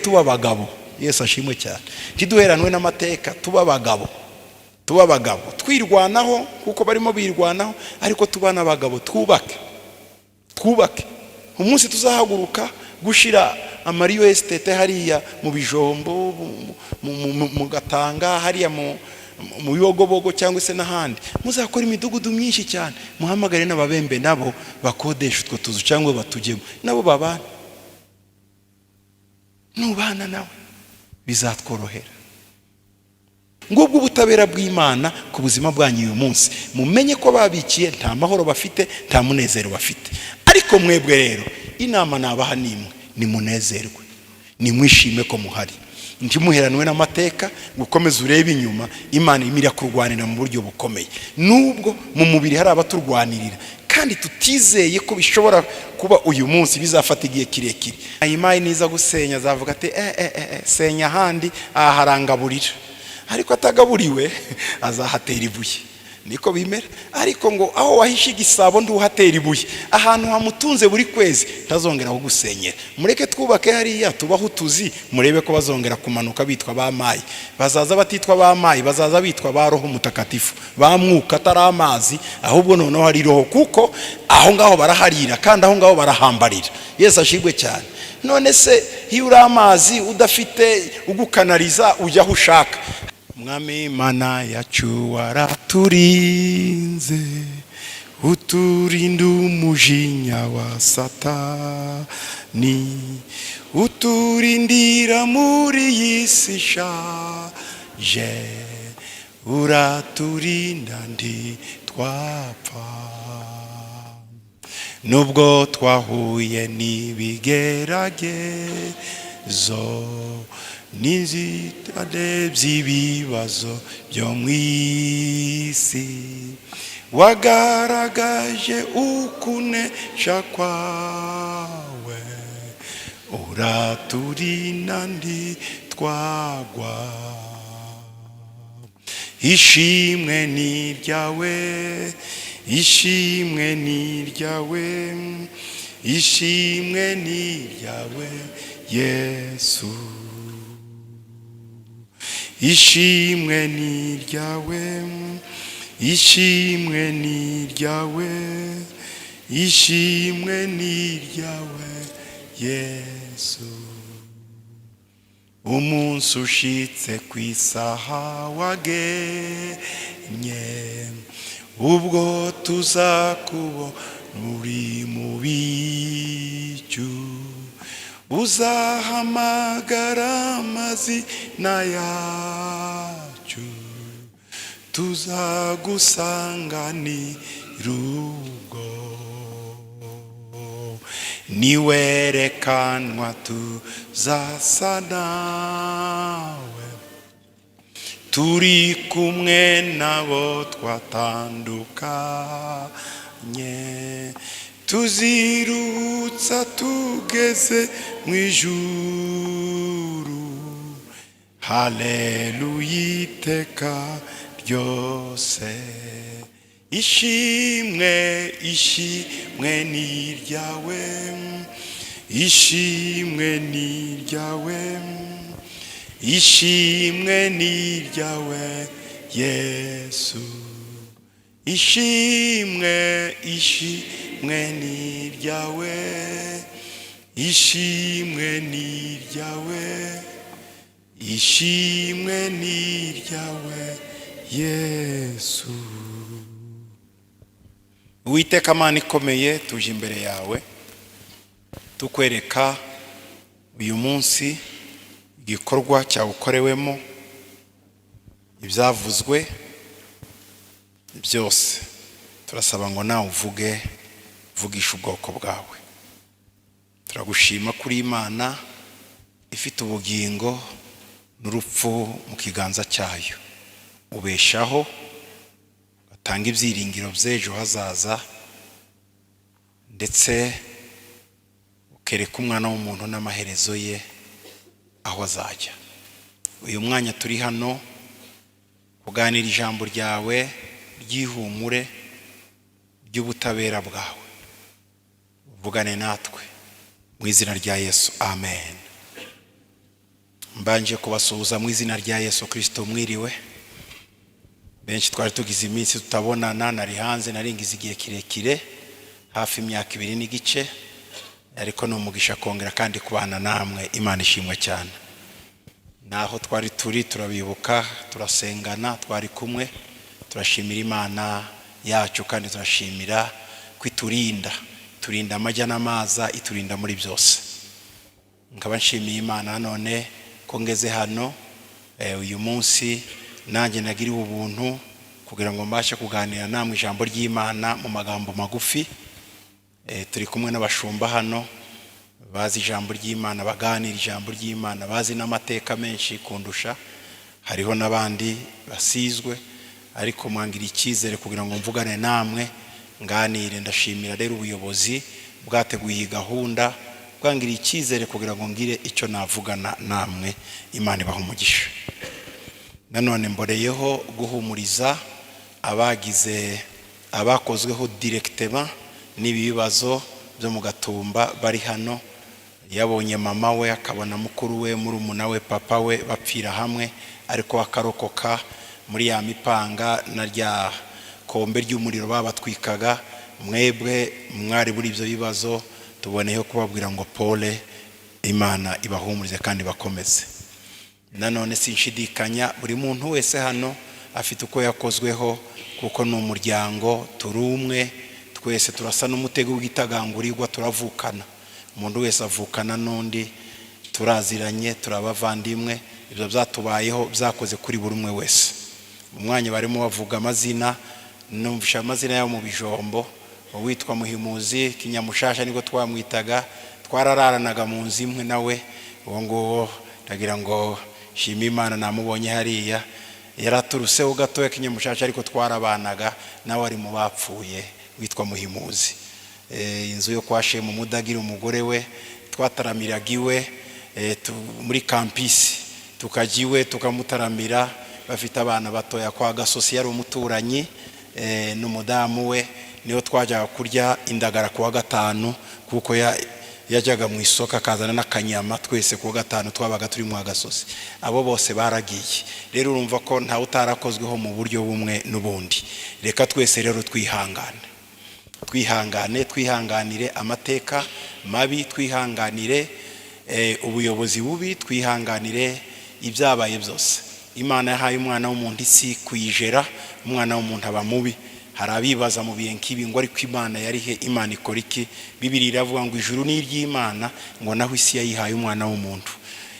Tuba abagabo. Yesu ashimwe cyane. Ntiduheranwe n'amateka, tuba abagabo, tuba abagabo, twirwanaho kuko barimo birwanaho, ariko tuba n'abagabo, twubake, twubake. Umunsi tuzahaguruka gushyira ama real estate hariya mu Bijombo, mu Gatanga, hariya mu Bibogobogo cyangwa se n'ahandi, muzakora imidugudu myinshi cyane, muhamagare n'Ababembe nabo bakodesha utwo tuzu cyangwa batujyemo, nabo babana. Nubana nawe bizatworohera. Ngubwo ubutabera bw'Imana ku buzima bwanyu uyu munsi. Mumenye ko babikiye nta mahoro bafite, nta munezero bafite. Ariko mwebwe rero, inama nabaha ni imwe: nimunezerwe, nimwishime ko muhari, ntimuheranwe n'amateka ngo ukomeze urebe inyuma. Imana irimo irakurwanira mu buryo bukomeye, nubwo mu mubiri hari abaturwanirira kandi tutizeye ko bishobora kuba uyu munsi, bizafata igihe kirekire. Imana niza gusenya, azavuga ati: "Eh eh eh, senya ahandi, aha harangaburira." Ariko atagaburiwe azahatera ibuye, niko bimera. Ariko ngo aho wahishe igisabo ntuhatera ibuye. Ahantu hamutunze buri kwezi, ntazongera kugusenyera. Mureke twubake hariya, tubaho utuzi, murebe ko bazongera kumanuka bitwa ba mayi. Bazaza batitwa ba mayi, bazaza bitwa ba Roho Mutakatifu, ba Mwuka, atari amazi, ahubwo noneho hari roho, kuko aho ngaho baraharira kandi aho ngaho barahambarira. Yesu ashimwe cyane. None se iyo uri amazi udafite ugukanariza, ujya aho ushaka? Mwami Mana yacu, waraturinze, uturinda umujinya wa Satani, uturindira muri iyi si ishaje, uraturinda ntitwapfa. Nubwo twahuye n'ibigeragezo n'inzitane by'ibibazo byo mu isi, wagaragaje ukunesha kwawe, uraturinda ntitwagwa. Ishimwe ni iryawe, ishimwe ni iryawe, ishimwe ni iryawe Yesu. Ishimwe ni iryawe, ishimwe ni iryawe, ishimwe ni iryawe Yesu. Umunsi ushitse ku isaha wagennye, ubwo tuzakubona uri mu bicu, uzahamagara amazina yacu, tuzagusanganira ubwo. Niwerekanwa tuzasa nawe, turi kumwe nabo twatandukanye, tuzirutsa tugeze mu ijuru. Haleluya iteka ryose. Ishimwe, ishimwe ni iryawe, ishimwe ni iryawe, ishimwe ni iryawe Yesu. Ishimwe, ishimwe ni iryawe, ishimwe ni iryawe, ishimwe ni iryawe Yesu. Uwiteka Mana ikomeye, tuje imbere yawe tukwereka uyu munsi igikorwa cyawukorewemo, ibyavuzwe byose. Turasaba ngo nawe uvuge, vugisha ubwoko bwawe. Turagushima kuri Imana ifite ubugingo n'urupfu mu kiganza cyayo, ubeshaho, ugatanga ibyiringiro by'ejo hazaza, ndetse ukereka umwana w'umuntu n'amaherezo ye aho azajya. Uyu mwanya turi hano kuganira ijambo ryawe ry'ihumure ry'ubutabera bwawe, uvugane natwe mu izina rya Yesu, amen. Mbanje kubasuhuza mu izina rya Yesu Kirisito. Mwiriwe. Benshi twari tugize iminsi tutabonana. Nari hanze, naringize igihe kirekire, hafi imyaka 2 n'igice, ariko ni umugisha kongera kandi kubana namwe. Imana ishimwe cyane. Naho twari turi turabibuka, turasengana, twari kumwe. Turashimira Imana yacu kandi turashimira ko iturinda, iturinda amajya n'amaza, iturinda muri byose. Nkaba nshimiye Imana none ko ngeze hano uyu munsi, nanjye nagiriwe ubuntu kugira ngo mbashe kuganira namwe ijambo ry'Imana mu magambo magufi. Turi kumwe n'abashumba hano bazi ijambo ry'Imana, baganira ijambo ry'Imana, bazi n'amateka menshi kundusha. Hariho n'abandi basizwe, ariko mwangira icyizere kugira ngo mvugane namwe, nganire. Ndashimira rero ubuyobozi bwateguye iyi gahunda, bwangira icyizere kugira ngo ngire icyo navugana namwe. Imana ibaha umugisha. Nanone mboneyeho guhumuriza abagize, abakozweho directement n'ibi bibazo byo mu Gatumba bari hano. Yabonye mama we, akabona mukuru we, murumuna we, papa we bapfira hamwe, ariko akarokoka muri ya mipanga na rya kombe ry'umuriro babatwikaga. Mwebwe mwari muri ibyo bibazo, tuboneyeho kubabwira ngo pole, Imana ibahumurize kandi bakomeze. Nanone sinshidikanya, buri muntu wese hano afite uko yakozweho, kuko ni umuryango, turi umwe twese, turasa n'umutego w'itagangurirwa, turavukana. Umuntu wese avukana n'undi, turaziranye, turabavandimwe. Ibyo byatubayeho byakoze kuri buri umwe wese. Mu mwanya barimo bavuga amazina, numvisha amazina yabo mu bijombo. Uwitwa Muhimuzi Kinyamushasha, nibwo twamwitaga, twarararanaga mu nzu imwe nawe. Uwo nguwo ndagira ngo shima Imana namubonye hariya, yaraturuseho gatoya Kinyamushasha, ariko twarabanaga nawe, ari mu bapfuye, witwa Muhimuzi. Inzu yo kwa Shemu Mudagira, umugore we, twataramiraga iwe muri campus, tukajya iwe tukamutaramira, bafite abana batoya. Kwa Gasosi yari umuturanyi n'umudamu we, niho twajyaga kurya indagara ku wa gatanu, kuko yajyaga mu isoko akazana n'akanyama. Twese ku wa gatanu twabaga turi mu Gasosi. Abo bose baragiye. Rero urumva ko ntawe utarakozweho mu buryo bumwe n'ubundi. Reka twese rero twihangane, twihangane, twihanganire amateka mabi, twihanganire ubuyobozi bubi, twihanganire ibyabaye byose. Imana yahaye umwana w'umuntu isi kuyijera, umwana w'umuntu aba mubi. Hari abibaza mu bihe nk'ibi ngo: "Ariko Imana yari he? Imana ikora iki?" Bibiri iravuga ngo ijuru ni iry'Imana, ngo naho isi yayihaye umwana w'umuntu,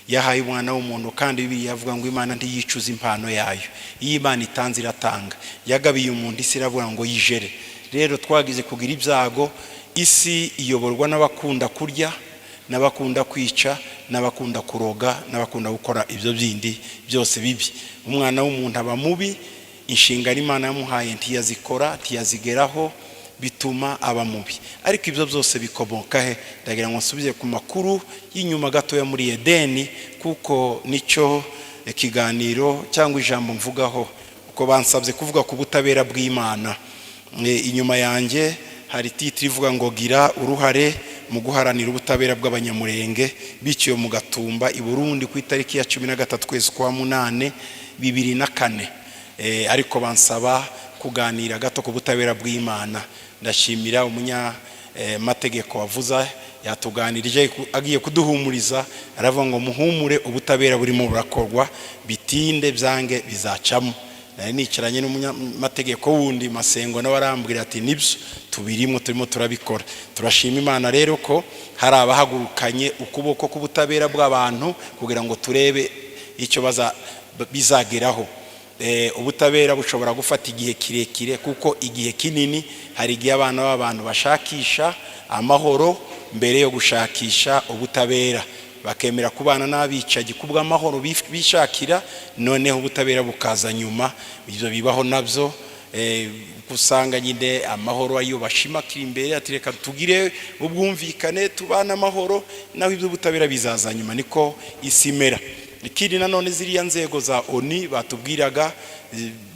yahaye umwana w'umuntu. Kandi Bibiri yavuga ngo Imana ntiyicuza impano yayo. Iyo Imana itanze, iratanga. Yagabiye umuntu isi, iravuga ngo yijere. Rero twagize kugira ibyago, isi iyoborwa n'abakunda kurya, n'abakunda kwica, n'abakunda kuroga, n'abakunda gukora ibyo bindi byose bibi. Umwana w'umuntu aba mubi, inshingano Imana yamuhaye ntiyazikora, ntiyazigeraho, bituma aba mubi. Ariko ibyo byose bikomoka he? Ndagira ngo nsubize ku makuru y'inyuma gatoya muri Edeni, kuko nicyo kiganiro cyangwa ijambo mvugaho, kuko bansabye kuvuga ku butabera bw'Imana. Inyuma yanjye hari titre ivuga ngo "Gira uruhare mu guharanira ubutabera bw'Abanyamurenge biciwe mu Gatumba i Burundi ku itariki ya 13 kwezi kwa munane 2004". Ariko bansaba kuganira gato ku butabera bw'Imana. Ndashimira umunyamategeko wavuza, yatuganirije agiye kuduhumuriza, aravuga ngo: "Muhumure, ubutabera burimo burakorwa, bitinde byange bizacamo." Nari nicaranye n'umunyamategeko wundi Masengo, nawe arambwira ati: "Nibyo tubirimo, turimo turabikora." Turashima Imana rero ko hari abahagurukanye ukuboko k'ubutabera bw'abantu kugira ngo turebe icyo bizageraho. Ubutabera bushobora gufata igihe kirekire, kuko igihe kinini hari igihe abana b'abantu bashakisha amahoro mbere yo gushakisha ubutabera, bakemera kubana n'abicanyi kubw'amahoro bishakira, noneho ubutabera bukaza nyuma. Ibyo bibaho nabyo, usanga nyine amahoro ayo bashimakira imbere, ati: "Reka tugire ubwumvikane, tubane amahoro, naho iby'ubutabera bizaza nyuma." Niko isi imera. Ikindi nanone, ziriya nzego za ONU batubwiraga,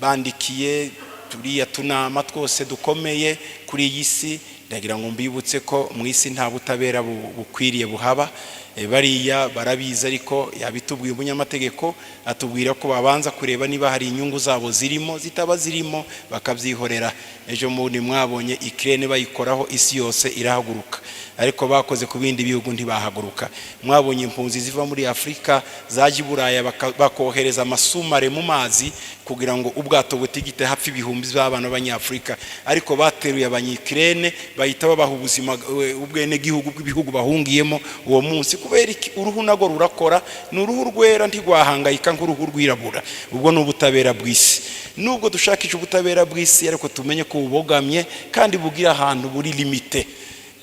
bandikiye turiya tunama twose dukomeye kuri iyi si, ndagira ngo mbibutse ko mu isi nta butabera bukwiriye buhaba. Bariya barabizi, ariko yabitubwiye umunyamategeko, atubwira ko babanza kureba niba hari inyungu zabo zirimo, zitaba zirimo bakabyihorera. Ejo bundi mwabonye Ukraine bayikoraho, isi yose irahaguruka, ariko bakoze ku bindi bihugu ntibahaguruka. Mwabonye impunzi ziva muri Afurika zajya i Buraya, bakohereza amasumare mu mazi kugira ngo ubwato butigite, hapfa ibihumbi by'abana b'Abanyafurika. Ariko bateruye Abanyikirene bahita babaha ubuzima, ubwenegihugu bw'ibihugu bahungiyemo uwo munsi. Kubera iki? Uruhu narwo rurakora, ni uruhu rwera, ntirwahangayika nk'uruhu rwirabura. Ubwo ni ubutabera bw'isi. Nubwo dushakisha ubutabera bw'isi, ariko tumenye ko bubogamye kandi bugira ahantu buri limité.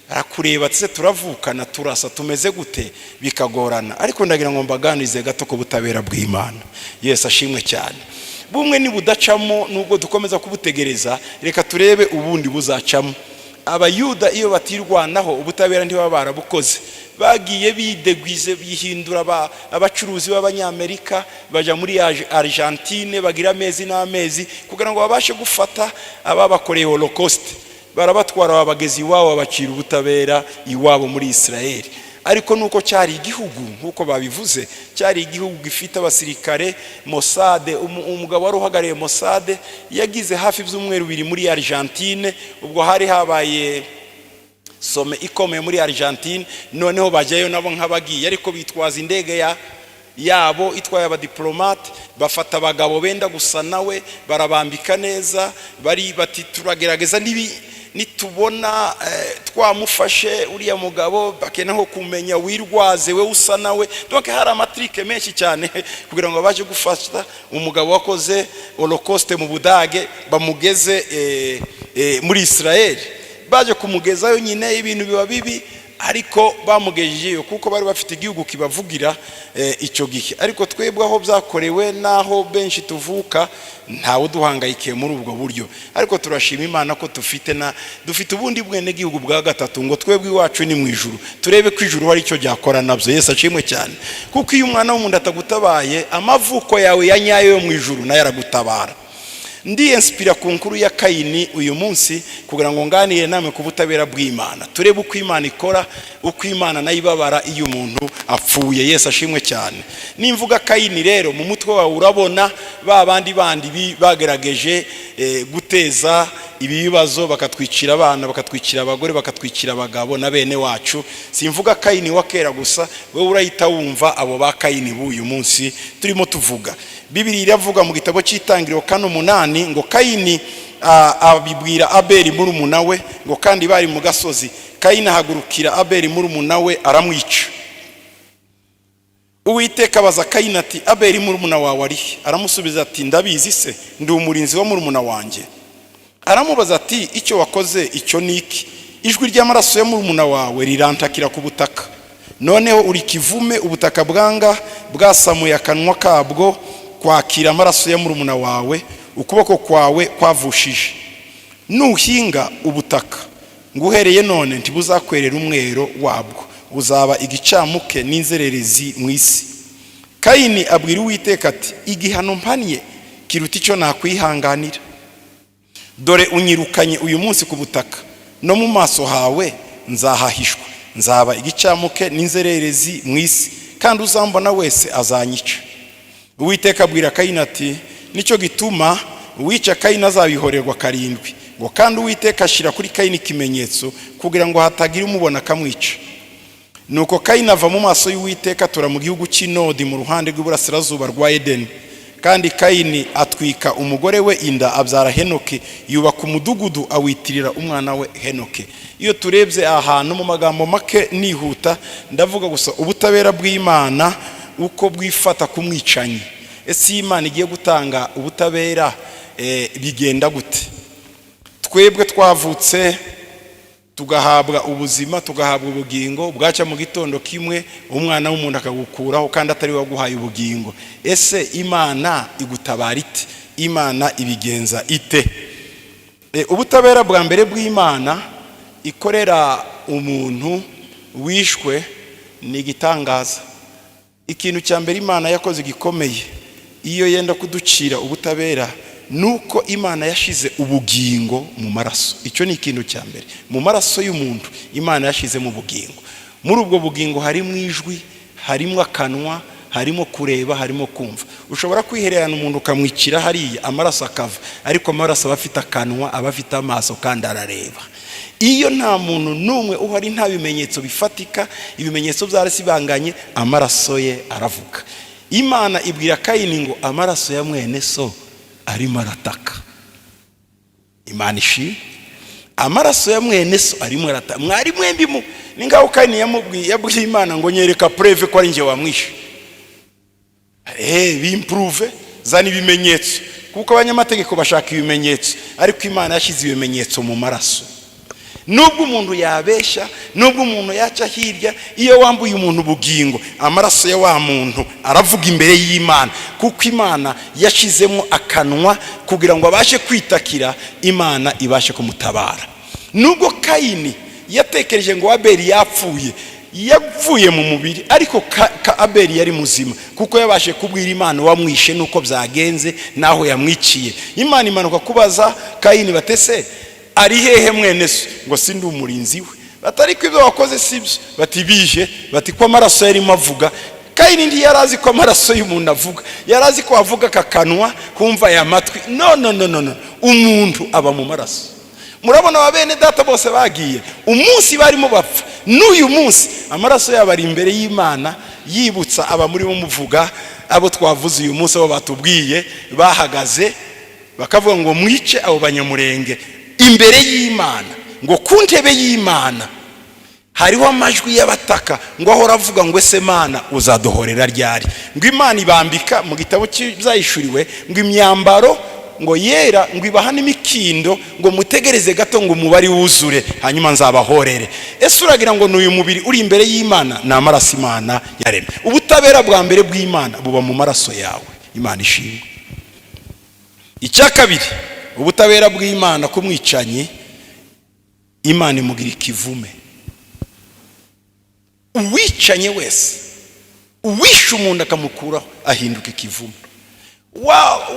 Arakureba ati: "Se turavukana, turasa, tumeze gute?" Bikagorana. Ariko ndagira ngo mbaganirize gato ku butabera bw'Imana. Yesu ashimwe cyane. Bumwe nibudacamo, nubwo dukomeza kubutegereza, reka turebe ubundi buzacamo. Abayuda iyo batirwanaho, ubutabera ntibaba barabukoze. Bagiye bidegwize, bihindura abacuruzi b'Abanyamerika, bajya muri Argentine, bagira amezi n'amezi kugira ngo babashe gufata ababakoreye Holocauste. Barabatwara, babageza iwabo, babacira ubutabera iwabo muri Israel. Ariko nuko cyari igihugu, nk'uko babivuze, cyari igihugu gifite abasirikare, Mossad. Umugabo wari uhagarariye Mossad yagize hafi ibyumweru 2 muri Argentine, ubwo hari habaye sommet ikomeye muri Argentine. Noneho bajyayo nabo nk'abagiye, ariko bitwaza indege ya yabo itwaye abadiplomate, bafata abagabo benda gusa nawe, barabambika neza, bari bati: "Turagerageza, nibi nitubona twamufashe uriya mugabo." Bakeneye nko kumenya wirwaze we usa nawe. Donc hari ama trucs menshi cyane kugira ngo babashe gufata umugabo wakoze Holocauste mu Budage, bamugeze muri Israel. Baje kumugezayo nyine, ibintu biba bibi, ariko bamugejejeyo kuko bari bafite igihugu kibavugira icyo gihe. Ariko twebwe aho byakorewe n'aho benshi tuvuka, ntawe uduhangayikiye muri ubwo buryo. Ariko turashima Imana ko dufite na dufite ubundi bwenegihugu bwa gatatu, ngo twebwe iwacu ni mu ijuru. Turebe ko ijuru hari icyo ryakora nabyo. Yesu ashimwe cyane. Kuko iyo umwana w'umuntu atagutabaye, amavuko yawe ya nyayo yo mu ijuru nayo aragutabara. Ndiyensipira ku nkuru ya Kayini uyu munsi kugira ngo nganire namwe ku butabera bw'Imana, turebe uko Imana ikora, uko Imana nayo ibabara iyo umuntu apfuye. Yesu ashimwe cyane. Nimvuga Kayini rero, mu mutwe wawe urabona ba bandi bandi bagerageje guteza ibi bibazo, bakatwicira abana, bakatwicira abagore, bakatwicira abagabo na bene wacu. Simvuga Kayini wa kera gusa, wowe urahita wumva abo ba Kayini b'uyu munsi turimo tuvuga. Bibiri iravuga mu gitabo cy'Itangiriro 4:8 ngo Kayini abibwira Abeli murumuna we, ngo kandi bari mu gasozi. Kayini ahagurukira Abeli murumuna we, aramwica. Uwiteka abaza Kayini ati: "Abeli murumuna wawe ari he?" Aramusubiza ati: "Ndabizi se? Ndi umurinzi wa murumuna wanjye?" Aramubaza ati: "Icyo wakoze icyo ni iki? Ijwi ry'amaraso ya murumuna wawe rirantakira ku butaka. Noneho uri kivume, ubutaka bwanga bwasamuye akanwa kabwo kwakira amaraso ya murumuna wawe ukuboko kwawe kwavushije. Nuhinga ubutaka, ngo uhereye none ntibuzakwerera umwero wabwo, uzaba igicamuke n'inzererezi mu isi." Kayini abwira Uwiteka ati: "Igihano mpannye kiruta icyo nakwihanganira. Dore unyirukanye uyu munsi ku butaka, no mu maso hawe nzahahishwa. Nzaba igicamuke n'inzererezi mu isi, kandi uzambona wese azanyica." Uwiteka abwira Kayini ati: "Nicyo gituma uwica Kayini azabihorerwa karindwi." Ngo kandi Uwiteka ashyira kuri Kayini ikimenyetso kugira ngo hatagira umubona akamwica. Nuko Kayini ava mu maso y'Uwiteka, atura mu gihugu cy'Inodi, mu ruhande rw'iburasirazuba rwa Edeni. Kandi Kayini atwika umugore we inda, abyara Henoke, yubaka umudugudu, awitirira umwana we Henoke. Iyo turebye aha hantu, mu magambo make nihuta, ndavuga gusa ubutabera bw'Imana uko bwifata ku mwicanyi. Ese iyo Imana igiye gutanga ubutabera, bigenda gute? Twebwe twavutse, tugahabwa ubuzima, tugahabwa ubugingo, bwacya mu gitondo kimwe umwana w'umuntu akagukuraho kandi atari we waguhaye ubugingo. Ese Imana igutabara ite? Imana ibigenza ite? Ubutabera bwa mbere bw'Imana ikorera umuntu wishwe ni igitangaza. Ikintu cya mbere Imana yakoze gikomeye iyo yenda kuducira ubutabera, nuko Imana yashize ubugingo mu maraso. Icyo ni ikintu cya mbere. Mu maraso y'umuntu Imana yashizemo ubugingo. Muri ubwo bugingo harimo ijwi, harimo akanwa, harimo kureba, harimo kumva. Ushobora kwihererana umuntu ukamwicira hariya, amaraso akava, ariko amaraso aba afite akanwa, aba afite amaso kandi arareba. Iyo nta muntu n'umwe uhari, nta bimenyetso bifatika, ibimenyetso byarasibanganye, amaraso ye aravuga. Imana ibwira Kayini ngo amaraso ya mwene so arimo arataka. Imana ishimwe, amaraso ya mwene so arimo arataka. Mwari mwembi mu ni ngaho Kayini yamubwiye, yabwiye Imana ngo nyereka preuve ko ari njye wamwishe, bimprove, zana ibimenyetso, kuko abanyamategeko bashaka ibimenyetso, ariko Imana yashyize ibimenyetso mu maraso. Nubwo umuntu yabeshya, nubwo umuntu yaca hirya, iyo wambuye umuntu ubugingo, amaraso ya wa muntu aravuga imbere y'Imana, kuko Imana yashyizemo akanwa kugira ngo abashe kwitakira, Imana ibashe kumutabara. Nubwo Kayini yatekereje ngo Abeli yapfuye, yavuye mu mubiri, ariko Abeli yari muzima, kuko yabashe kubwira Imana wamwishe nuko byagenze n'aho yamwiciye. Imana imanuka kubaza Kayini, batese ari hehe mwene so? Ngo sindi umurinzi we. Batari ko ibyo wakoze si byo. Bati bije, bati ko amaraso yarimo avuga. Kayini ntiyari azi ko amaraso y'umuntu avuga, yari azi ko avuga aka kanwa, kumva aya matwi. No, no, no, no, no, umuntu aba mu maraso. Murabona aba bene data bose bagiye umunsi barimo bapfa, n'uyu munsi amaraso yabo ari imbere y'Imana, yibutsa aba muri bo muvuga, abo twavuze uyu munsi, abo batubwiye bahagaze bakavuga ngo mwice abo Banyamurenge imbere y'Imana, ngo ku ntebe y'Imana hariho amajwi y'abataka, ngo ahora avuga ngo ese Mana, uzaduhorera ryari? Ngo Imana ibambika mu gitabo cy'ibyahishuriwe ngo imyambaro ngo yera, ngo ibaha n'imikindo, ngo mutegereze gato ngo umubare wuzure, hanyuma nzabahorere. Ese uragira ngo ni uyu mubiri uri imbere y'Imana? Ni amaraso Imana yaremye. Ubutabera bwa mbere bw'Imana buba mu maraso yawe. Imana ishimwe. Icya kabiri, ubutabera bw'Imana ku mwicanyi, Imana imugira ikivume. Uwicanye wese, uwishe umuntu akamukuraho, ahinduka ikivume.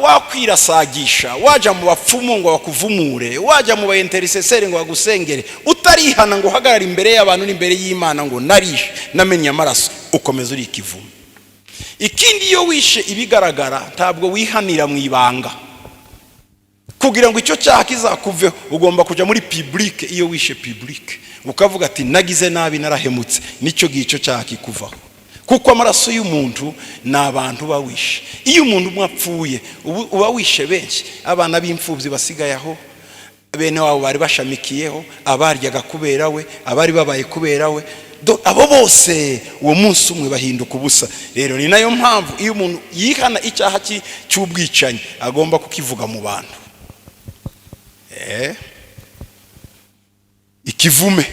Wakwirasagisha, wajya mu bapfumu ngo bakuvumure, wajya mu ba intercesseurs ngo bagusengere, utarihana ngo uhagarare imbere y'abantu n'imbere y'Imana ngo narishe, namenye amaraso, ukomeza uri ikivume. Ikindi, iyo wishe ibigaragara, ntabwo wihanira mu ibanga. Kugira ngo icyo cyaha kizakuveho, ugomba kujya muri public. Iyo wishe public, ukavuga ati nagize nabi, narahemutse, nicyo gihe icyo cyaha kikuvaho, kuko amaraso y'umuntu ni abantu bawishe. Iyo umuntu umwe apfuye, uba wishe benshi: abana b'imfubyi basigaye aho, bene wabo bari bashamikiyeho, abaryaga kubera we, abari babaye kubera we, abo bose uwo munsi umwe bahinduka ubusa. Rero ni nayo mpamvu iyo umuntu yihana icyaha cy'ubwicanyi, agomba kukivuga mu bantu. Ikivume,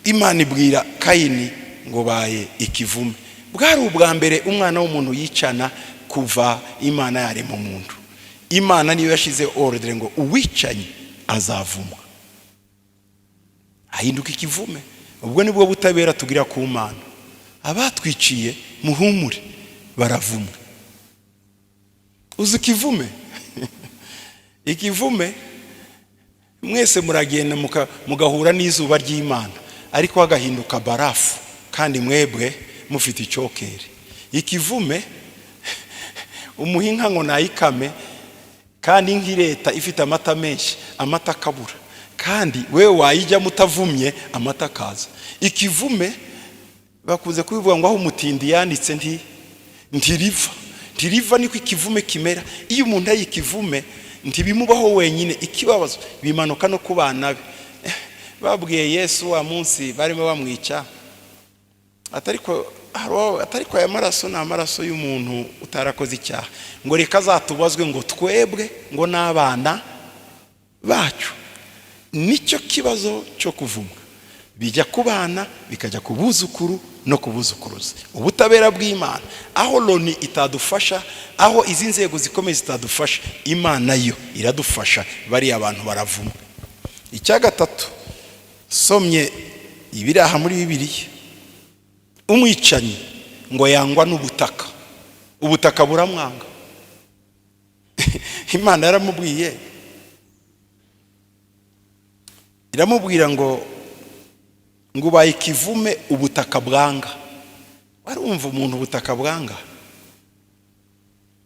Imana ibwira Kayini ngo baye ikivume. Bwari ubwa mbere umwana w'umuntu yicana kuva Imana yarema umuntu. Imana niyo yashyize ordre ngo uwicanye azavumwa, ahinduka ikivume. Ubwo nibwo butabera tugira ku Mana. Abatwiciye, muhumure, baravumwe. Uzi ikivume? Ikivume, mwese muragenda mugahura n'izuba ry'Imana, ariko hagahinduka barafu, kandi mwebwe mufite icyokere. Ikivume, umuha inka ngo nayikame, kandi inka ireta ifite amata menshi, amata akabura, kandi wewe wayijyamo utavumye, amata akaza. Ikivume, bakunze kubivuga ngo aho umutindi yanditse ntiriva, ntiriva. Niko ikivume kimera. Iyo umuntu ari ikivume, ntibimubaho wenyine, ikibabazo bimanuka no ku bana be. Babwiye Yesu wa munsi barimo bamwica, atariko aya maraso ni amaraso y'umuntu utarakoze icyaha, ngo reka azatubazwe, ngo twebwe, ngo n'abana bacu. Nicyo kibazo cyo kuvumwa, bijya ku bana, bikajya ku buzukuru no ku buzukuruza. Ubutabera bw'Imana, aho Loni itadufasha, aho izi nzego zikomeye zitadufasha, Imana yo iradufasha. Bariya abantu baravumwa. Icya gatatu, somye ibiri aha muri Bibiliya, umwicanyi ngo yangwa n'ubutaka, ubutaka buramwanga. Imana yaramubwiye, iramubwira ngo Ngo ubaye ikivume ubutaka bwanga. Warumva umuntu ubutaka bwanga?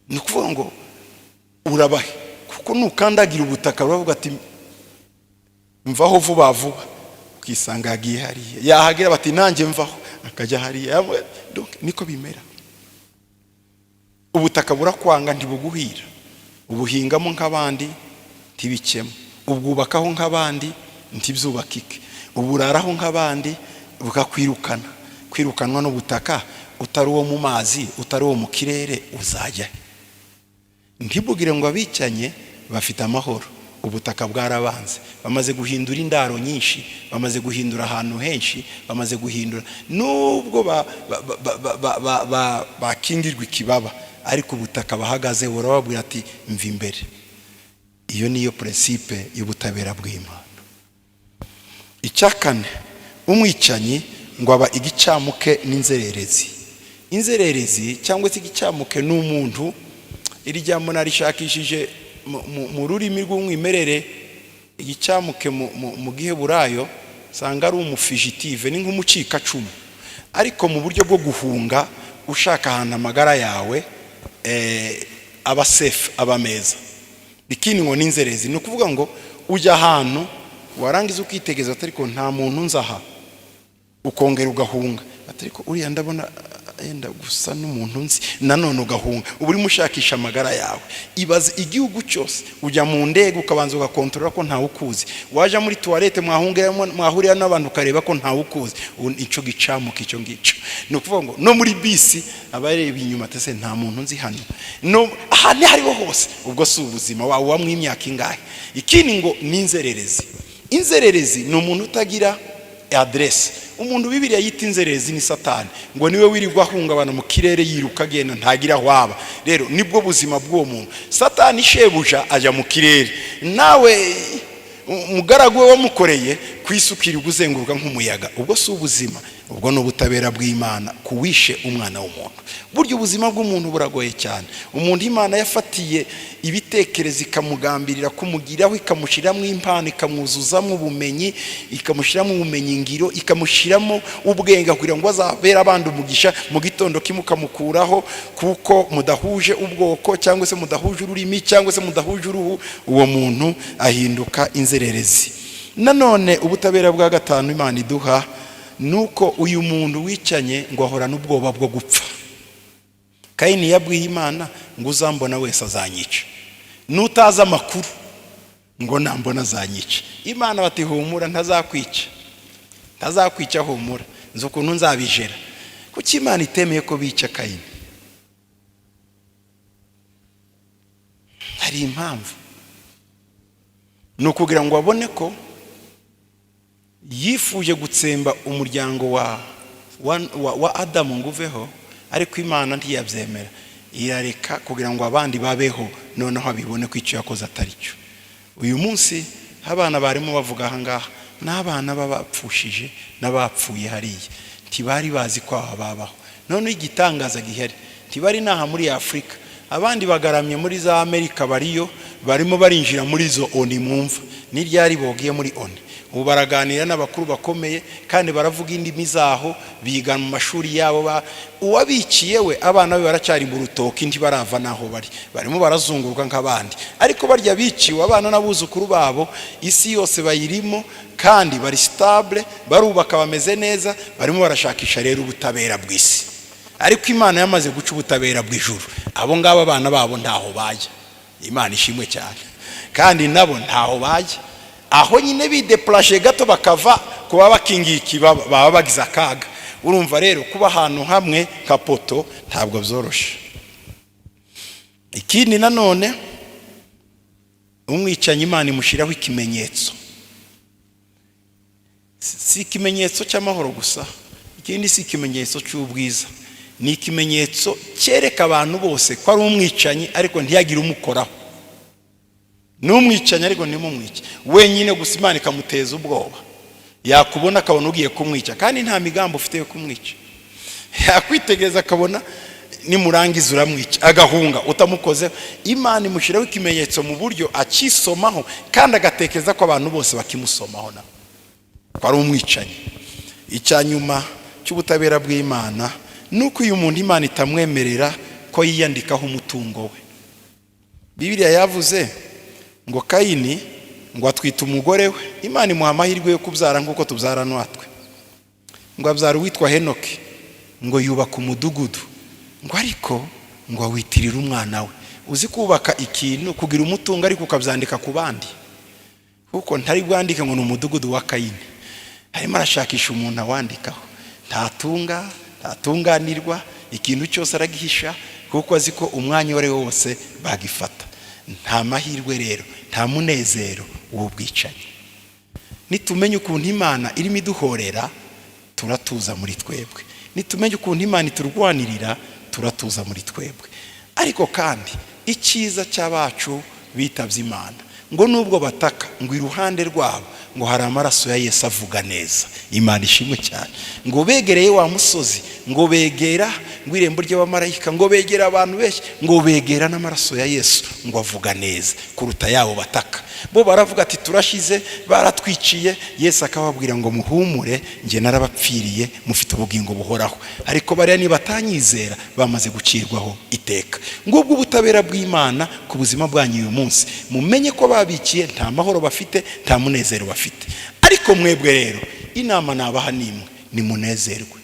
Ni ukuvuga ngo urabahe, kuko nukandagira ubutaka buravuga ati: "Mvaho vuba vuba." Ukisanga yagiye hariya, yahagira bati: "Nanjye mvaho," akajya hariya. Donc, niko bimera. Ubutaka burakwanga, ntibuguhira. Ubuhingamo nk'abandi, ntibikemo. Ubwubakaho nk'abandi, ntibyubakike. Uburaraho nk'abandi, bukakwirukana. Kwirukanwa n'ubutaka, utari uwo mu mazi, utari uwo mu kirere, uzajya he? Ntibugire ngo abicanye bafite amahoro. Ubutaka bwarabanze. Bamaze guhindura indaro nyinshi, bamaze guhindura ahantu henshi, bamaze guhindura. Nubwo bakingirwa ikibaba, ariko ubutaka bahagaze burababwira ati: "Mva imbere." Iyo niyo principe y'ubutabera bw'Imana. Icya kane, umwicanyi ngo aba igicamuke n'inzererezi. Inzererezi cyangwa se igicamuke ni umuntu, iri jambo narishakishije mu rurimi rw'umwimerere, igicamuke mu giheburayo usanga ari umu fugitive, ni nk'umucikacumu, ariko mu buryo bwo guhunga ushaka ahantu amagara yawe aba safe, aba meza. Ikindi ngo n'inzererezi, ni ukuvuga ngo ujya ahantu, warangiza ukitegereza, ariko nta muntu nzi aha, ukongera ugahunga, ariko uriya ndabona yenda gusa n'umuntu nzi, nanone ugahunga. Uba urimo ushakisha amagara yawe. Ibaze igihugu cyose, ujya mu ndege ukabanza ugakontorora ko ntawe ukuzi, wajya muri toilette mwahurira n'abantu ukareba ko ntawe ukuzi. Ubu icyo gicamuka, icyo ngicyo ni ukuvuga ngo no muri bisi abareba inyuma ati: "Nta muntu nzi hano." No ahantu aho ariho hose. Ubwo si ubuzima wawe ubamo imyaka ingahe? Ikindi ngo ni inzererezi. Inzererezi ni umuntu utagira aderese. Umuntu Bibiriya yita inzererezi ni Satani, ngo niwe wirirwa ahungabana mu kirere, yiruka, agenda, ntagira aho aba. Rero nibwo buzima bw'uwo muntu. Satani shebuja ajya mu kirere, nawe umugaragu we wamukoreye ku isi ukirirwa uzenguruka nk'umuyaga. Ubwo si ubuzima, ubwo ni ubutabera bw'Imana ku wishe umwana w'umuntu. Burya ubuzima bw'umuntu buragoye cyane. Umuntu Imana yafatiye ibitekerezo, ikamugambirira kumugiraho, ikamushyiramo impano, ikamwuzuzamo ubumenyi, ikamushyiramo ubumenyi ngiro, ikamushyiramo ubwenge kugira ngo azabere abandi umugisha, mu gitondo kimwe ukamukuraho kuko mudahuje ubwoko, cyangwa se mudahuje ururimi, cyangwa se mudahuje uruhu. Uwo muntu ahinduka inzererezi. Nanone ubutabera bwa gatanu Imana iduha ni uko uyu muntu wicanye ngo ahorane ubwoba bwo gupfa. Kayini yabwiye Imana ngo: "Uzambona wese azanyica, n'utazi amakuru ngo nambona azanyica." Imana bati: "Humura, ntazakwica, ntazakwica, humura, nzi ukuntu nzabijera." Kuki Imana itemeye ko bica Kayini? Hari impamvu. Ni ukugira ngo abone ko yifuje gutsemba umuryango wa Adamu ngo uveho, ariko Imana ntiyabyemera, irareka kugira ngo abandi babeho, noneho abibone ko icyo yakoze atari cyo. Uyu munsi abana barimo bavuga aha ngaha n'abana b'abapfushije n'abapfuye hariya, ntibari bazi ko aba babaho. Noneho igitangaza gihari, ntibari n'aha muri Afurika, abandi bagaramye muri za Amerika, bariyo barimo barinjira muri izo ONU. Mwumva n'iryari bogiye muri ONU? Ubu baraganira n'abakuru bakomeye kandi baravuga indimi zaho, biga mu mashuri yabo. Uwabiciye we, abana be baracyari mu rutoki, ntibarava n'aho bari, barimo barazunguruka nk'abandi. Ariko barya biciwe, abana n'abuzukuru babo isi yose bayirimo kandi bari stable, barubaka, bameze neza, barimo barashakisha rero ubutabera bw'isi. Ariko Imana yamaze guca ubutabera bw'ijuru. Abo ngabo abana babo ntaho bajya. Imana ishimwe cyane. Kandi nabo ntaho bajya. Aho nyine bidepurashe gato bakava kuba bakingiye ikibaba, baba bagize akaga. Urumva rero kuba ahantu hamwe nka poto ntabwo byoroshe. Ikindi nanone, umwicanyi Imana imushyiraho ikimenyetso. Si ikimenyetso cy'amahoro gusa, ikindi si ikimenyetso cy'ubwiza, ni ikimenyetso cyereka abantu bose ko ari umwicanyi, ariko ntiyagire umukoraho. Ni umwicanyi ariko ntimumwice wenyine gusa. Imana ikamuteza ubwoba, yakubona akabona ugiye kumwica kandi nta migambi ufite yo kumwica, yakwitegereza akabona nimurangiza uramwica, agahunga utamukozeho. Imana imushyiraho ikimenyetso mu buryo akisomaho kandi agatekereza ko abantu bose bakimusomaho nawe ko ari umwicanyi. Icya nyuma cy'ubutabera bw'Imana ni uko uyu muntu Imana itamwemerera ko yiyandikaho umutungo we. Bibiliya yavuze ngo Kayini ngo atwite umugore we, Imana imuha amahirwe yo kubyara nk'uko tubyara natwe, ngo abyara uwitwa Henoki, ngo yubaka umudugudu, ngo ariko ngo awitirire umwana we. Uzi kubaka ikintu, kugira umutungo, ariko ukabyandika ku bandi? Kuko ntari bwandike ngo ni umudugudu wa Kayini, arimo arashakisha umuntu awandikaho. Ntatunga, ntatunganirwa, ikintu cyose aragihisha kuko azi ko umwanya uwo ari wo wose bagifata. Nta mahirwe rero, nta munezero w'ubwicanyi. Nitumenye ukuntu Imana irimo iduhorera, turatuza muri twebwe. Nitumenye ukuntu Imana iturwanirira, turatuza muri twebwe. Ariko kandi icyiza cy'abacu bitabye Imana, ngo nubwo bataka, ngo iruhande rwabo ngo hari amaraso ya Yesu avuga neza. Imana ishimwe cyane. Ngo begereye wa musozi, ngo begera ngo irembo ry'abamarayika, ngo begera abantu benshi, ngo begera n'amaraso ya Yesu, ngo avuga neza kuruta yabo bataka. Bo baravuga ati: "Turashize, baratwiciye." Yesu akababwira ngo: "Muhumure, njye narabapfiriye, mufite ubugingo buhoraho." Ariko bariya nibatanyizera bamaze gucirwaho iteka. Ngubwo ubutabera bw'Imana ku buzima bwanyu uyu munsi. Mumenye ko babikiye nta mahoro bafite, nta munezero bafite. Ariko mwebwe rero, inama nabaha nimwe: nimunezerwe,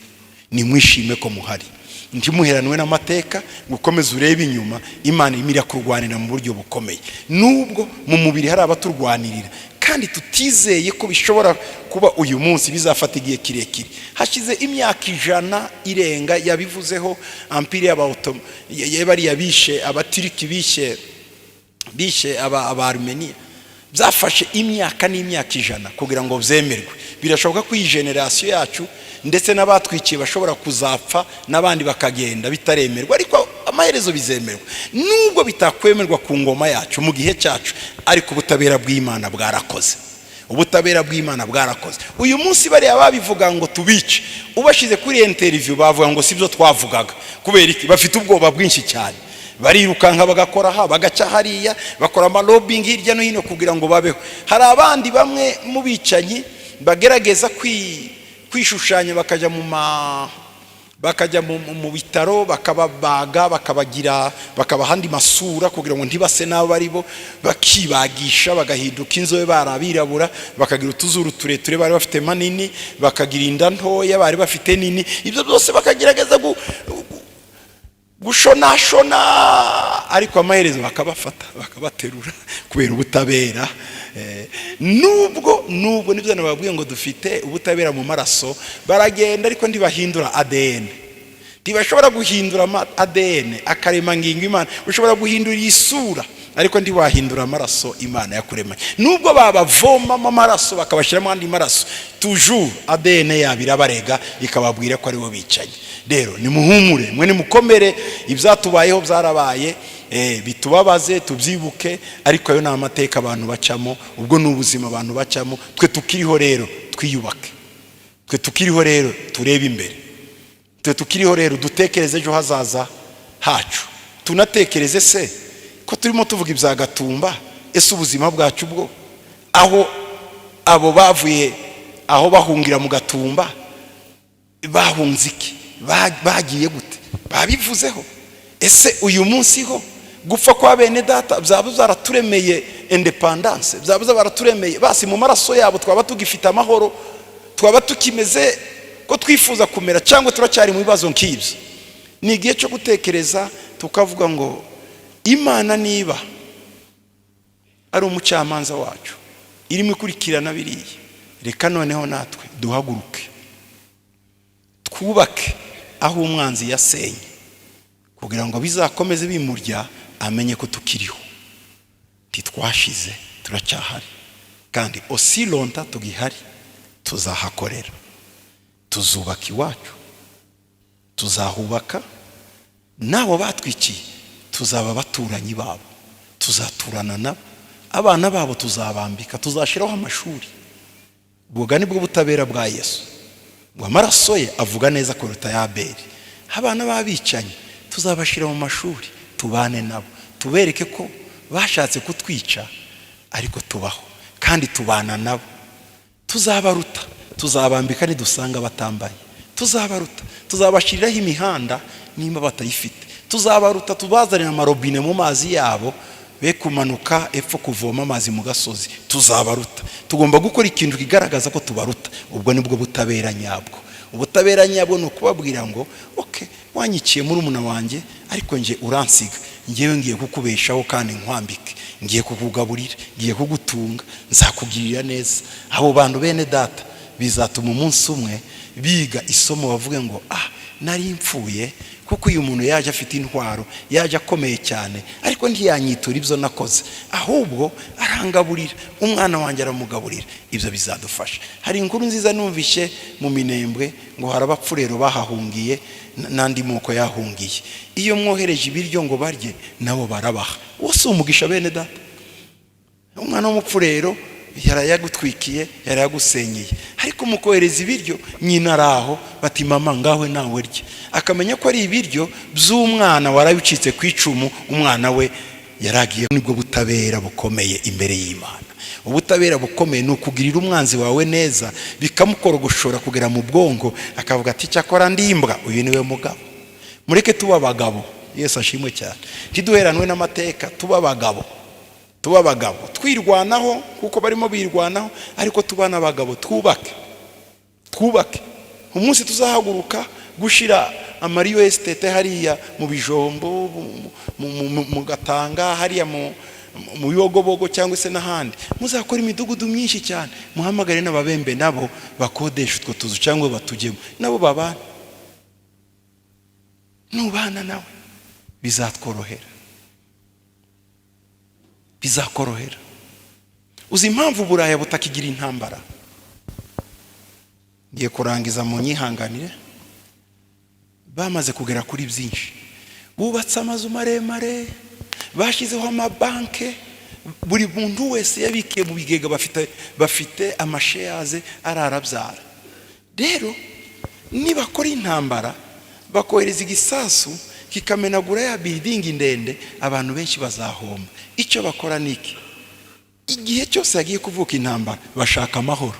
nimwishime ko muhari, ntimuheranwe n'amateka ngo ukomeze urebe inyuma. Imana irimo irakurwanira mu buryo bukomeye, nubwo mu mubiri hari abaturwanirira kandi tutizeye ko bishobora kuba uyu munsi, bizafata igihe kirekire. Hashize imyaka 100 irenga yabivuzeho, empire y'Abaottoman, bariya bishe Abaturiki, bishe Abarumeniya, byafashe imyaka n'imyaka 100 kugira ngo byemerwe. Birashoboka ko iyi génération yacu ndetse n'abatwikiye bashobora kuzapfa n'abandi bakagenda bitaremerwa, ariko amaherezo bizemerwa, nubwo bitakwemerwa ku ngoma yacu, mu gihe cyacu. Ariko ubutabera bw'Imana bwarakoze, ubutabera bw'Imana bwarakoze. Uyu munsi bariya babivuga ngo tubice, ubashyize kuri interview bavuga ngo sibyo twavugaga. Kubera iki? Bafite ubwoba bwinshi cyane, barirukanka, bagakora aha, bagaca hariya, bakora amalobbying hirya no hino kugira ngo babeho. Hari abandi bamwe mu bicanyi bagerageza kwishushanya, bakajya mu bitaro, bakababaga, bakabagira, bakabaha andi masura kugira ngo ntibase n'abo ari bo, bakibagisha, bagahinduka inzobe bari abirabura, bakagira utuzuru tureture bari bafite manini, bakagira inda ntoya bari bafite nini. Ibyo byose bakagerageza gushonashona, ariko amaherezo bakabafata, bakabaterura kubera ubutabera. Nubwo nibyo nababwiye ngo dufite ubutabera mu maraso, baragenda ariko ntibahindura ADN, ntibashobora guhindura ADN, akaremangingo Imana. Ushobora guhindura isura ariko ntiwahindura amaraso Imana yakuremanye. Nubwo babavomamo amaraso bakabashyiramo andi maraso, toujours ADN yabo irabarega, ikababwira ko aribo bicanyi. Rero nimuhumure mwe, nimukomere. Ibyatubayeho byarabaye, bitubabaze, tubyibuke, ariko ayo ni amateka abantu bacamo, ubwo ni ubuzima abantu bacamo. Twe tukiriho rero twiyubake, twe tukiriho rero turebe imbere, twe tukiriho rero dutekereze ejo hazaza hacu. Tunatekereze se ko turimo tuvuga ibya Gatumba, ese ubuzima bwacu bwo, aho abo bavuye, aho bahungira mu Gatumba, bahunze iki? Bagiye gute? Babivuzeho? Ese uyu munsi ho gupfa kwa bene data byaba byaraturemeye indépendance? Byaba byaraturemeye basi mu maraso yabo twaba tugifite amahoro, twaba tukimeze ko twifuza kumera, cyangwa turacyari mu bibazo nk'ibyo? Ni igihe cyo gutekereza, tukavuga ngo Imana niba ari umucamanza wacu irimo ikurikirana biriya, reka noneho natwe duhaguruke, twubake aho umwanzi yasenye, kugira ngo bizakomeze bimurya, amenye ko tukiriho, ntitwashize, turacyahari. Kandi aussi longtemps tugihari, tuzahakorera, tuzubaka iwacu, tuzahubaka n'abo batwikiye, tuzaba abaturanyi babo, tuzaturana nabo, abana babo tuzabambika, tuzashyiraho amashuri. Ubwo ni bwo butabera bwa Yesu, ngo amaraso ye avuga neza kuruta ya Abeli. Abana b'abicanyi tuzabashyira mu mashuri, tubane nabo, tubereke ko bashatse kutwica ariko tubaho kandi tubana nabo. Tuzabaruta, Tuzabambika nidusanga batambaye. Tuzabaruta, tuzabashyiriraho imihanda nimba batayifite. Tuzabaruta, tubazanira amarobine mu mazi yabo, be kumanuka epfo kuvoma amazi mu gasozi. Tuzabaruta. Tugomba gukora ikintu kigaragaza ko tubaruta. Ubwo nibwo butabera nyabwo. Ubutabera nyabwo ni ukubabwira ngo: "Okay, wanyiciye murumuna wanjye, ariko nje uransiga, ngewe ngiye kukubeshaho kandi nkwambike, ngiye kukugaburira, ngiye kugutunga, nzakugirira neza." Abo bantu, bene data, bizatuma umunsi umwe biga isomo, bavuge ngo: "Ah, nari mfuye kuko uyu muntu yaje afite intwaro, yaje akomeye cyane, ariko ntiyanyitura ibyo nakoze, ahubwo arangaburira, umwana wanjye aramugaburira." Ibyo bizadufasha. Hari inkuru nziza numvishe mu Minembwe, ngo hari abapfurero bahahungiye n'andi moko yahungiye. Iyo mwohereje ibiryo ngo barye, nabo barabaha. Uwo si umugisha, bene data? Umwana w'umupfurero yarayagutwikiye, yarayagusenyeye, ariko mu kohereza ibiryo, nyina araho, bati: "Mama, ngawe nawe rya." Akamenya ko ari ibiryo by'umwana warabicitse ku icumu, umwana we yaragiye. Nibwo butabera bukomeye imbere y'Imana. Ubutabera bukomeye ni ukugirira umwanzi wawe neza, bikamukorogoshora kugera mu bwonko, akavuga ati: "Cyakora ndimbwa, uyu niwe mugabo." Mureke tuba abagabo. Yesu ashimwe cyane. Ntiduheranwe n'amateka, tuba abagabo, tuba abagabo, twirwanaho kuko barimo birwanaho, ariko tuba n'abagabo, twubake, twubake. Umunsi tuzahaguruka gushyira ama real estate hariya mu Bijombo, mu Gatanga, hariya mu Bibogobogo cyangwa se n'ahandi, muzakora imidugudu myinshi cyane, muhamagare n'ababembe nabo bakodesha utwo tuzu cyangwa batujyemo, nabo babana. Nubana nawe bizatworohera, bizakorohera. Uzi impamvu Uburaya butakigira intambara? Ngiye kurangiza, mu nyihanganire. Bamaze kugera kuri byinshi, bubatse amazu maremare, bashyizeho amabanke, buri muntu wese yabikiye mu bigega, bafite ama shares ararabyara. Rero nibakora intambara, bakohereza igisasu kikamenagura ya building ndende, abantu benshi bazahomba. Icyo bakora ni iki? Igihe cyose hagiye kuvuka intambara, bashaka amahoro.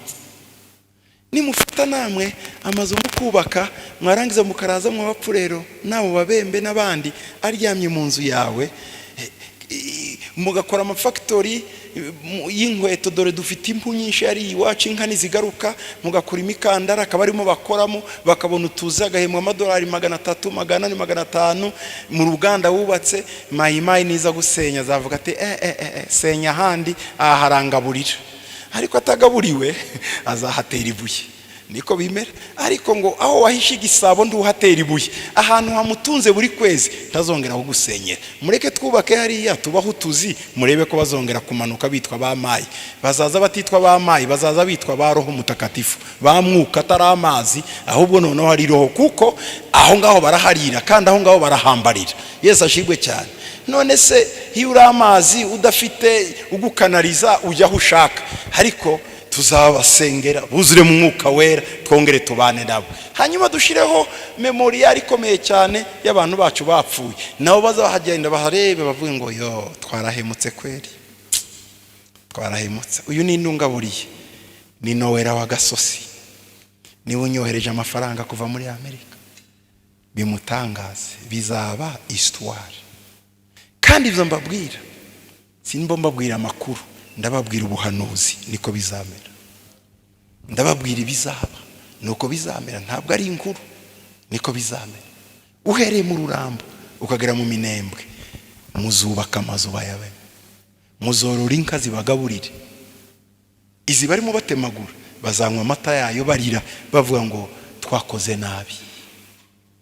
Nimufata namwe amazu mukubaka, mwarangiza mukaraza mw'abapfurero n'abo babembe n'abandi aryamye mu nzu yawe, mugakora ama factory y'inkweto, dore dufite impu nyinshi ari iwacu, inka ntizigaruka, mugakora imikandara, akaba arimo bakoramo, bakabona utuzi, agahembwa amadolari 300, 400, 500 mu ruganda wubatse. Mayimayi niza gusenya, azavuga ati: "Eh eh eh, senya ahandi, aha harangaburira." Ariko atagaburiwe azahatera ibuye. Niko bimera. Ariko ngo aho wahishe igisabo ntuhatera ibuye. Ahantu hamutunze buri kwezi, ntazongera kugusenyera. Mureke twubake hariya, tubaho utuzi, murebe ko bazongera kumanuka bitwa ba mayi. Bazaza batitwa ba mayi, bazaza bitwa ba Roho Mutakatifu, ba Mwuka, atari amazi, ahubwo noneho hari roho, kuko aho ngaho baraharira kandi aho ngaho barahambarira. Yesu ashimwe cyane. None se iyo uri amazi udafite ugukanariza, ujya aho ushaka? Ariko tuzabasengera buzure mu Mwuka Wera, twongere tubane nabo, hanyuma dushyireho mémorial ikomeye cyane y'abantu bacu bapfuye. Nabo bazahagenda baharebe, bavuge ngo: "Yo, twarahemutse kweri, twarahemutse." Uyu ni intungaburiye, ni Nowera wa Gasosi, niwe unyohereje amafaranga kuva muri Amerika. Bimutangaze, bizaba histoire. Kandi ibyo mbabwira, simba mbabwira amakuru, ndababwira ubuhanuzi. Niko bizamera. Ndababwira ibizaba, nuko bizamera. Ntabwo ari inkuru, niko bizamera. Uhereye mu Rurambo ukagera mu Minembwe, muzubaka amazu bayabemo, muzorora inka zibagaburire. Izi barimo batemagura, bazanywa amata yayo barira, bavuga ngo: "Twakoze nabi."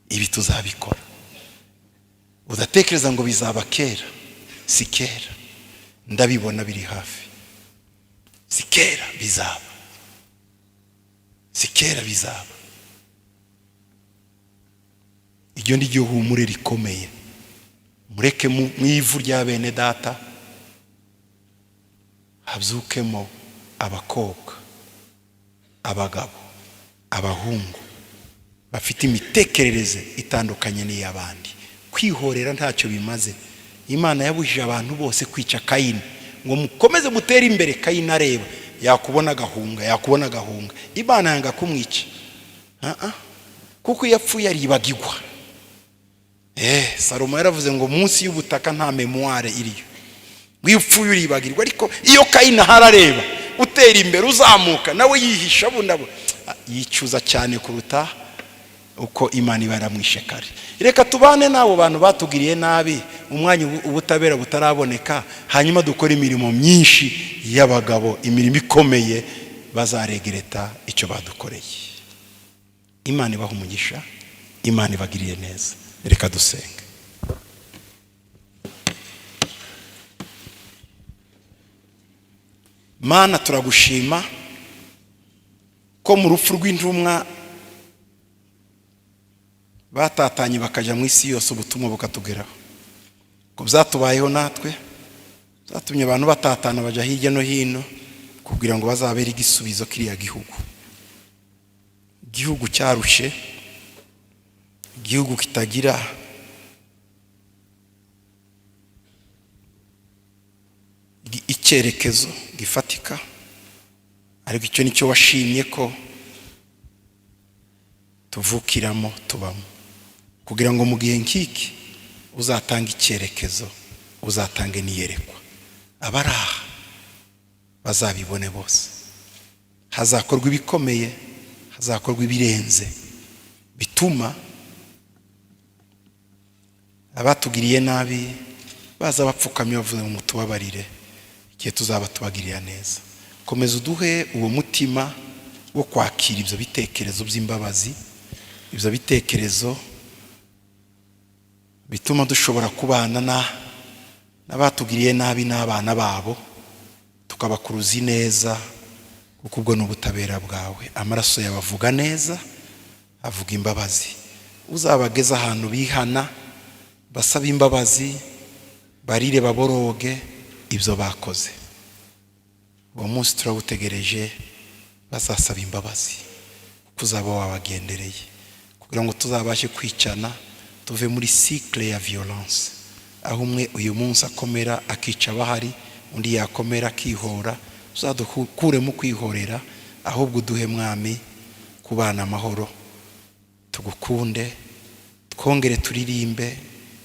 Ibi tuzabikora. Udatekereza ngo bizaba kera, si kera, ndabibona biri hafi. Si kera bizaba, si kera bizaba. Iryo ni ryo humure rikomeye. Mureke mu ivu rya bene data habyukemo abakobwa, abagabo, abahungu bafite imitekerereze itandukanye n'iy'abandi. Kwihorera ntacyo bimaze. Imana yabujije abantu bose kwica Kayini, ngo mukomeze mutere imbere Kayini areba. Yakubona agahunga, yakubona agahunga. Imana yanga kumwica. Ah, ah. Kuko iyo apfuye aribagirwa. Salomo yaravuze ngo munsi y'ubutaka nta mémoire iriyo, ngo iyo upfuye uribagirwa. Ariko iyo Kayini aharareba utera imbere, uzamuka, nawe yihisha bundabo, yicuza cyane kuruta uko Imana iba yaramwishe kare. Reka tubane n'abo bantu batugiriye nabi umwanya ubutabera butaraboneka, hanyuma dukore imirimo myinshi y'abagabo, imirimo ikomeye, bazaregereta icyo badukoreye. Imana ibaha umugisha, Imana ibagiriye neza. Reka dusenge. Mana, turagushima ko mu rupfu rw'intumwa batatanye bakajya mu isi yose, ubutumwa bukatugeraho. Ko byatubayeho natwe, byatumye abantu batatana bajya hirya no hino kugira ngo bazabere igisubizo kiriya gihugu, igihugu cyarushe, igihugu kitagira icyerekezo gifatika. Ariko icyo nicyo washimye ko tuvukiramo, tubamo, kugira ngo mu gihe nk'iki uzatange icyerekezo, uzatange n'iyerekwa, abari aha bazabibone bose. Hazakorwa ibikomeye, hazakorwa ibirenze, bituma abatugiriye nabi baza bapfukamye bavuze ngo mutubabarire, igihe tuzaba tubagirira neza. Komeza uduhe uwo mutima wo kwakira ibyo bitekerezo by'imbabazi, ibyo bitekerezo bituma dushobora kubana n'abatugiriye nabi n'abana babo, tukabakuruza ineza, kuko ubwo ni ubutabera bwawe. Amaraso yawe avuga neza, avuga imbabazi. Uzabageze ahantu bihana, basaba imbabazi, barire, baboroge ibyo bakoze. Uwo munsi turawutegereje, bazasaba imbabazi, kuko uzaba wabagendereye, kugira ngo tuzabashe kwicana, tuve muri cycle ya violence, aho umwe uyu munsi akomera akica abahari, undi yakomera akihora. Uzadukuremo kwihorera, ahubwo uduhe, Mwami, kubana amahoro, tugukunde, twongere turirimbe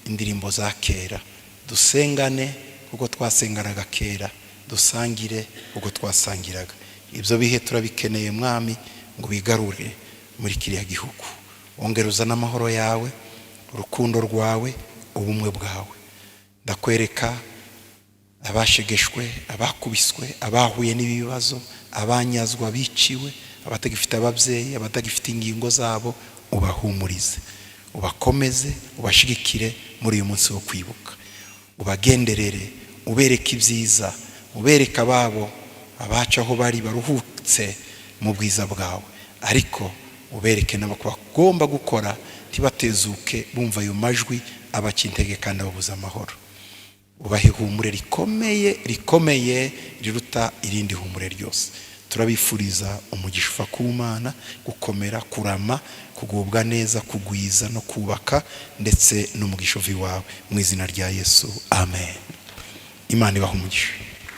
indirimbo za kera, dusengane kuko twasenganaga kera, dusangire kuko twasangiraga. Ibyo bihe turabikeneye, Mwami, ngo bigarure muri kiriya gihugu. Wongere uzane amahoro yawe, urukundo rwawe, ubumwe bwawe. Ndakwereka abashegeshwe, abakubiswe, abahuye n'ibibazo, abanyazwa, abiciwe, abatagifite ababyeyi, abatagifite ingingo zabo. Ubahumurize, ubakomeze, ubashigikire muri uyu munsi wo kwibuka. Ubagenderere, ubereke ibyiza, ubereke ababo, abacu aho bari baruhutse mu bwiza bwawe, ariko ubereke nabo ko bagomba gukora, ntibatezuke bumva ayo majwi abaca intege kandi ababuza amahoro. Ubahe ihumure rikomeye, rikomeye, riruta irindi humure ryose. Turabifuriza umugisha uva ku Mana, gukomera, kurama, kugubwa neza, kugwiza no kubaka, ndetse n'umugisha uva iwawe, mu izina rya Yesu, amen. Imana ibaha umugisha.